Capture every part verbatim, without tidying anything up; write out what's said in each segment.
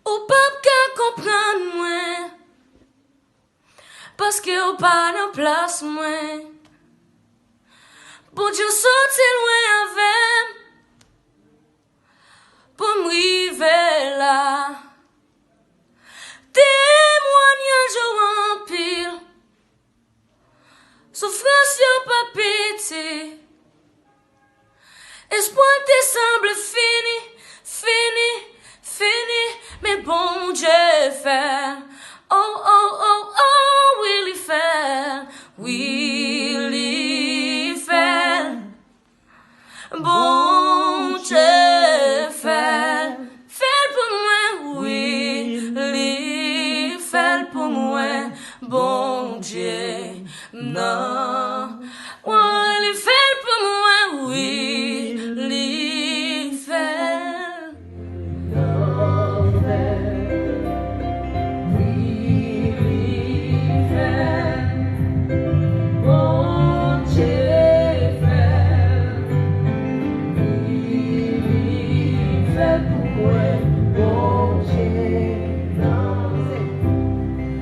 Ou p ap ka konprann mwen, paske w pa nan plas mwen. Bondye w soti lwen avè m pou m rive la. Temwanyaj ou anpil, soufrans yo pa piti. Espwa te sanble fini, fini, fini, men Bondye fè l. Oh, oh, oh, oh, wi, li fè l, wi, li fè l. Bondye fè l, fè l pou mwen, wi, li fè l pou mwen, Bondye nan. Wi, li fè l pou mwen, wi, li fè l. Wi, li fè l. Bondye fè l. Wi, li fè l pou mwen, Bondye nan.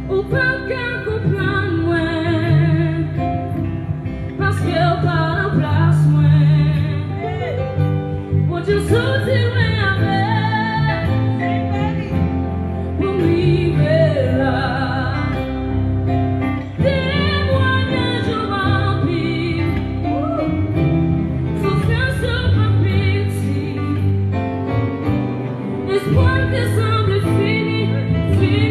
Ou p ap ka konprann mwen, paske w pa nan plas mwen. Bondye soti lwen avè m pou m rive la. Temwanyaj ou anpil, soufrans ou pa piti. Espwa te sanble fini, fini.